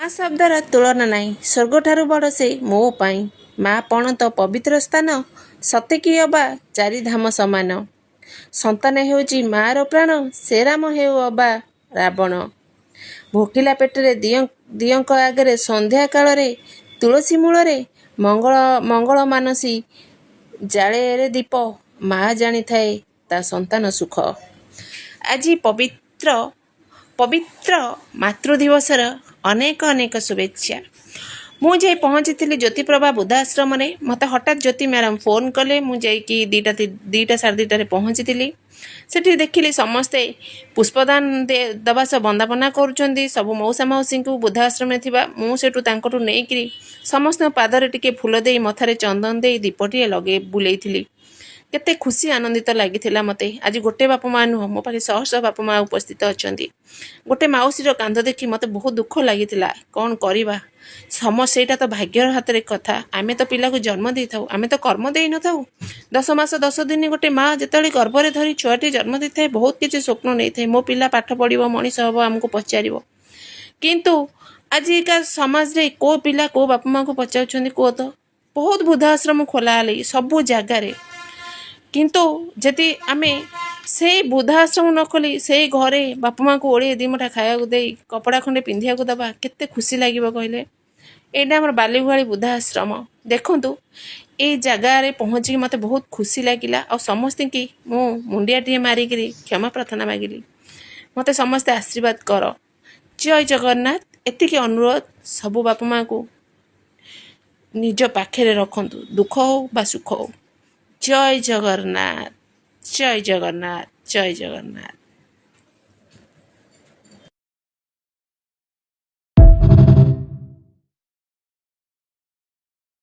ମା ଶବ୍ଦର ତୁଳନା ନାହିଁ, ସ୍ୱର୍ଗଠାରୁ ବଡ଼ ସେ ମୋ ପାଇଁ। ମା ପଣତ ପବିତ୍ର ସ୍ଥାନ, ସତେ କି ଅବା ଚାରିଧାମ ସମାନ। ସନ୍ତାନ ହେଉଛି ମାଆର ପ୍ରାଣ, ସେ ରାମ ହେଉ ଅବା ରାବଣ। ଭୋକିଲା ପେଟରେ ଦିଅଙ୍କ ଆଗରେ ସନ୍ଧ୍ୟା କାଳରେ ତୁଳସୀ ମୂଳରେ ମଙ୍ଗଳ ମଙ୍ଗଳ ମାନସୀ ଜାଳେରେ ଦୀପ, ମା ଜାଣିଥାଏ ତା ସନ୍ତାନ ସୁଖ। ଆଜି ପବିତ୍ର ପବିତ୍ର ମାତୃ ଦିବସର ଅନେକ ଅନେକ ଶୁଭେଚ୍ଛା। ମୁଁ ଯାଇ ପହଞ୍ଚିଥିଲି ଜ୍ୟୋତିପ୍ରଭା ବୃଦ୍ଧାଶ୍ରମରେ। ମୋତେ ହଠାତ୍ ଜ୍ୟୋତି ମ୍ୟାଡ଼ାମ୍ ଫୋନ୍ କଲେ। ମୁଁ ଯାଇକି 2ଟା 2:30ରେ ପହଞ୍ଚିଥିଲି। ସେଠି ଦେଖିଲି ସମସ୍ତେ ପୁଷ୍ପଦାନ ଦେବା ସହ ବନ୍ଦାପନା କରୁଛନ୍ତି ସବୁ ମଉସା ମାଉସୀଙ୍କୁ ବୃଦ୍ଧାଶ୍ରମରେ ଥିବା। ମୁଁ ସେଠୁ ତାଙ୍କଠୁ ନେଇକିରି ସମସ୍ତଙ୍କ ପାଦରେ ଟିକେ ଫୁଲ ଦେଇ, ମଥାରେ ଚନ୍ଦନ ଦେଇ, ଦୀପଟିଏ ଲଗେଇ ବୁଲେଇଥିଲି। କେତେ ଖୁସି ଆନନ୍ଦିତ ଲାଗିଥିଲା ମୋତେ। ଆଜି ଗୋଟେ ବାପା ମା' ନୁହଁ, ମୋ ପାଖରେ ଶହ ଶହ ବାପା ମା' ଉପସ୍ଥିତ ଅଛନ୍ତି। ଗୋଟେ ମାଉସୀର କାନ୍ଦ ଦେଖି ମୋତେ ବହୁତ ଦୁଃଖ ଲାଗିଥିଲା। କ'ଣ କରିବା, ସେଇଟା ତ ଭାଗ୍ୟର ହାତରେ କଥା। ଆମେ ତ ପିଲାକୁ ଜନ୍ମ ଦେଇଥାଉ, ଆମେ ତ କର୍ମ ଦେଇନଥାଉ। 10 ମାସ 10 ଦିନ ଗୋଟେ ମା' ଯେତେବେଳେ ଗର୍ଭରେ ଧରି ଛୁଆଟି ଜନ୍ମ ଦେଇଥାଏ, ବହୁତ କିଛି ସ୍ୱପ୍ନ ନେଇଥାଏ, ମୋ ପିଲା ପାଠ ପଢ଼ିବ, ମଣିଷ ହେବ, ଆମକୁ ପଚାରିବ। କିନ୍ତୁ ଆଜିକା ସମାଜରେ କେଉଁ ପିଲା କେଉଁ ବାପା ମାଆଙ୍କୁ ପଚାରୁଛନ୍ତି, କୁହ ତ? ବହୁତ ବୃଦ୍ଧାଶ୍ରମ ଖୋଲା ହେଲେ ସବୁ ଜାଗାରେ, କିନ୍ତୁ ଯଦି ଆମେ ସେଇ ବୃଦ୍ଧାଶ୍ରମ ନ ଖୋଲି ସେଇ ଘରେ ବାପା ମାଆଙ୍କୁ ଓଳିଏ 2 ମୁଠା ଖାଇବାକୁ ଦେଇ କପଡ଼ା ଖଣ୍ଡେ ପିନ୍ଧିବାକୁ ଦେବା, କେତେ ଖୁସି ଲାଗିବ କହିଲେ? ଏଇଟା ଆମର ବାଲିଗୁହାଳି ବୃଦ୍ଧାଶ୍ରମ। ଦେଖନ୍ତୁ, ଏଇ ଜାଗାରେ ପହଞ୍ଚିକି ମୋତେ ବହୁତ ଖୁସି ଲାଗିଲା ଆଉ ସମସ୍ତଙ୍କୁ ମୁଁ ମୁଣ୍ଡିଆଟିଏ ମାରିକିରି କ୍ଷମା ପ୍ରାର୍ଥନା ମାଗିଲି, ମୋତେ ସମସ୍ତେ ଆଶୀର୍ବାଦ କର। ଜୟ ଜଗନ୍ନାଥ। ଏତିକି ଅନୁରୋଧ, ସବୁ ବାପା ମାଆଙ୍କୁ ନିଜ ପାଖରେ ରଖନ୍ତୁ, ଦୁଃଖ ହଉ ବା ସୁଖ ହଉ। ଜୟ ଜଗନ୍ନାଥ, ଜୟ ଜଗନ୍ନାଥ, ଜୟ ଜଗନ୍ନାଥ।